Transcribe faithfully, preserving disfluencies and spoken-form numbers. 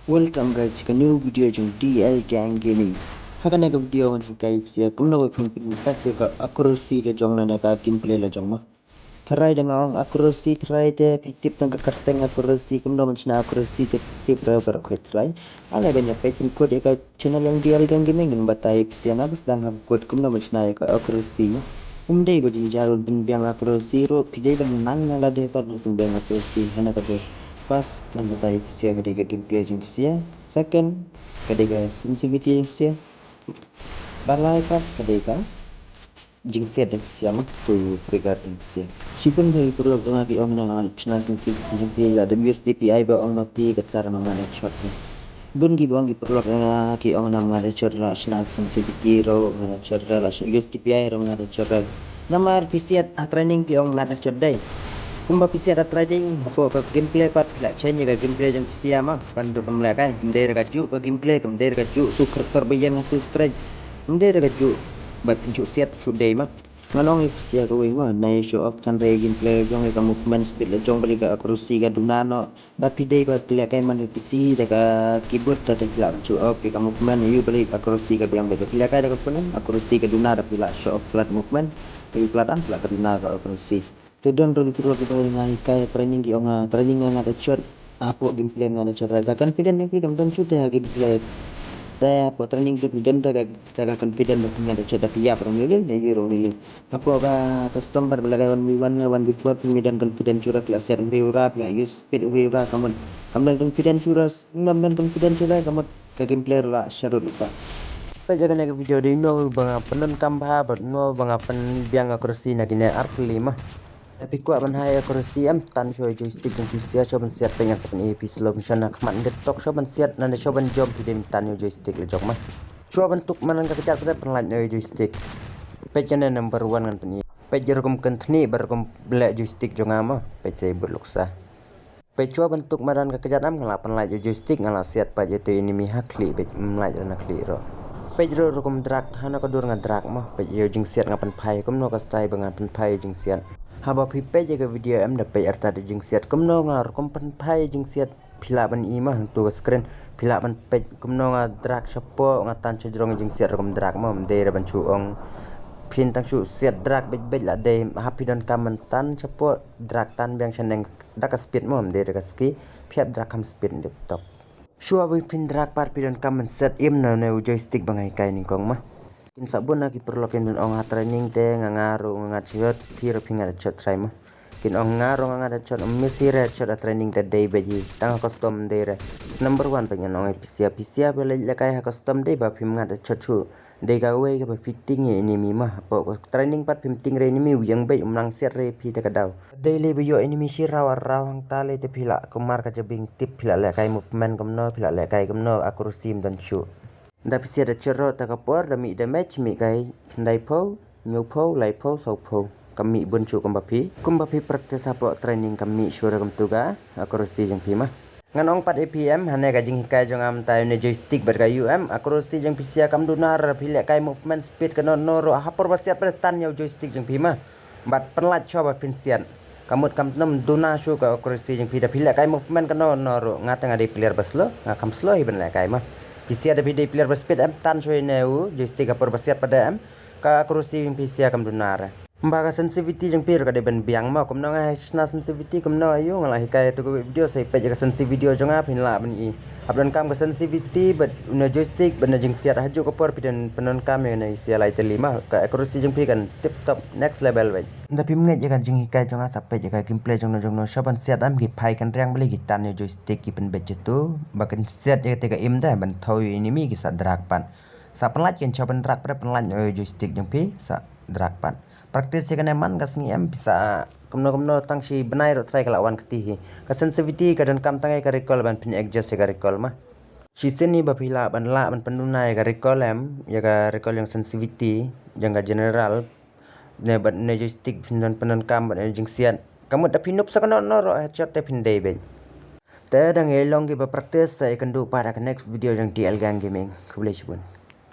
Welcome guys, ka new video jong D L Gang Gaming. Ha kane ka video ngan hikai phi kumno ba phin pynbeit ïa ka accuracy la jong lane ka gameplay la jong mo. Tharai da nga ong accuracy, tharai te phi tip tang ka kyrteng accuracy, kumno ban shna accuracy te phi tip re baroh khoit tharai. Ale ban ïa peit phin kut ïa ka channel jong D L Gang Gaming, ngin batai phi ïa nga ba sdang hap kut kumno ban shna ïa ka accuracy mo. Um dei ba jynjar ban pynbiang accuracy ruh, phi dei ban nang na lade pat ban pynbiang accuracy. Hana ka dei. First ngan batai phi ïa ka dei ka gameplay jong phi ïa. Second ka dei ka sensitivity jong phi ïa. Ba lai pat ka dei ka jingsiat jong phi ïa mo, tu trigger jong phi ïa. Shibun ki paralok jong nga ki ong na shna sensitivity jong phi ïa, da U S D P I ba ong ma phi ka tar ma nga da shot. Bun ki ba ong ki paralok jong nga ki ong na ma nga da shot la shna sensitivity ruh ma nga da shot la shna U S D P I ruh ma nga da shot. Namar phi siat ha training phi ong la da shot dei. Kumba phi siat ha training hapoh ka gameplay pat phi la change ïa ka gameplay jong phi ïa mo. Kan ruh kam lehkai, kam dei re kajuh ka gameplay, kam dei re kajuh tu character ba ïeng ha tu strike. Kam dei re kajuh ba phin shu siat shu dei mo. Ngan ong ïa phi ïa kawei mo, nai show off tang re gameplay jong ïa ka movement speed la jong balei ka accuracy ka duna noh. Ba phi dei ba phi lehkai man ïa phi da ka keyboard da phi la show off ïa ka movement ïa u balei accuracy ka biang, ba phi lehkai da ka phone accuracy ka duna da phi la show off flat movement. Ïa u flat am flat ka duna ka accuracy. Te don ruh ki paralok ki ba ong nga hikai training ki ong nga training nga da shot. Hapoh gameplay nga da shot, da confident ne phi kam don shuh te ha gameplay. Te hapoh training te phi don da ka, da ka confident ba phi nga da shot da phi ïap ruh lili, ne ïa ruh lili. Hapoh ka custom ba la ka one v one nga one v four phi don confident shuh ruh phi la siat u ri u ra phi la use speed u ri u ra ka mut. Kam don confident shuh ruh, kam don confident shuh ruh ka mut ka gameplay ruh la sharut lypa. Peit ïa kane ka video dei no ba nga pyndonkam bha bad no ba nga pynbiang accuracy na kine artylli mo. Lada phi kwah ban high accuracy em, tan shuwa ïa u joystick jong phi sha, shuwa ban siat, peit ngan sa pyni ïa phi slow motion na khmat, dep tok shuwa ban siat, nangta shuwa ban jump phi dei ban tan ïa u joystick la jong mo. Shuwa ban tuk madan ka kjat pat pynlait noh ïa u joystick. Peit kane number one ngan pyni. Peit rukom kynthni bad rukom leh joystick jong nga mo. Peit sa ïa bud luksa. Peit shuwa ban tuk madan ka kjat em nga la pynlait ïa u joystick, nga la siat pat ïa uto u enemy ha khlieh, peit ym lait re na khlieh ruh. Peit ruh rukom drag, hano ka dur nga drag mo, peit ïa u jingsiat nga pynphai kumno ka style ba nga pynphai ïa u jingsiat. Haba phi peit ïa ka video em da peit artat ïa u jingsiat kumno nga rukom pynphai ïa u jingsiat, phi lah ban i mo hangto ka screen, phi lah ban peit kumno nga drag shapoh nga tan shajrong ïa u jingsiat rukom drag mo, ym dei re ban shu ong phin tang shu siat drag beit beit, la dei haba phi donkam ban tan shapoh drag tan biang shaneng da ka speed mo, ym dei re ka ski, phi hap drag kham speed dep tok. Shuwa ba phin drag pat phi donkam ban set aim na une u joystick ba nga hikai nyngkong mo. Kin sa bun na ki paralok kin ong ha training te nga nga ruh nga ngat shot, phi ruh phi ngat shot try mo. Kin ong nga ruh nga ngat shot, ym mih hi re shot ha training te dei beit hi, tang ha custom dei re. Number one peit ngan ong ïa phi sha, phi sha ba leit lehkai ha custom dei ba phim ngat shot shuh. Dei kawei kaba phi tieng ïa enemy mo, hapoh training pat phim tieng re enemy, u ïeng beit um nang siat re phi te ka daw. Dei lei ba ïoh enemy shi raw ar raw hangta lei te phi lah kumar ka jabieng tip, phi lah lehkai movement kumno, phi lah lehkai kumno, accuracy ym don shuh. Da phi siat da shot ruh te ka por da mih damage mih kai khyndai phew, hynñiew phew, lai phew, saw phew. Kam mih bun shuh kumba phi, kumba phi practice hapoh training kam mih shuh re kumtu ka accuracy jong phi mo. Ngan ong pat ïa phi em, hane ka jinghikai jong nga mynta ïa une joystick bad ka U M, accuracy jong phi sha kam duna re, phi lehkai movement speed kano kano ruh ha por ba siat pat tan ïa u joystick jong phi mo. Bad pynlait shuwa ba phin siat. Ka mut kam tnum duna shuh ka accuracy jong phi da phi lehkai movement kano kano ruh, nga te nga dei player ba slow, nga kham slow hi ban lehkai mo. Phi sha da phi dei player ba speed em, tan shuwa ïa une u joystick ha por ba siat pat em. Ka accuracy jong phi sha kam duna re. Ba ka sensitivity jong phi ruh ka dei ban biang mo, kumno nga shna sensitivity kumno, ïa u nga la hikai ha tu ka video, sa peit ïa ka sensitivity jong nga phin lah ban i. Hap donkam ka sensitivity bad une joystick bad une jingsiat, ha juh ka por phi don pyndonkam ïa une sha lai tylli mo, ka accuracy jong phi kan tip top next level beit. Da phim ngeit ïa ka jinghikai jong nga sa peit ïa ka gameplay jong no jong no, shuwa ban siat em ki phai kynriang balei ki tan ïa u joystick ki pynbeit jatu, ba kin siat ïa kata ka aim da ban thaw ïa u enemy ki sa drag pat. Sa pynlait kin shuwa ban drag pat pynlait ïa u joystick jong phi sa drag pat. Practice ïa kane man ka sngi em, phi sa kumno kumno tang shi bnai ruh try ka la wan kti hi. Ka sensitivity ka donkam tang ïa ka recoil ban phin adjust ïa ka recoil mo. Shisien hi ba phi lah ban lah ban pynduna ïa ka recoil em, ïa ka recoil jong sensitivity jong ka general. Ne bad ne joystick phin don pyndonkam bad ne jingsiat. Ka mut da phi nup sa kano kano ruh headshot te phin dei beit. Te dang ïa long kiba practice sa ïakynduh pat ha ka next video jong D L Gang Gaming. Khublei shibun.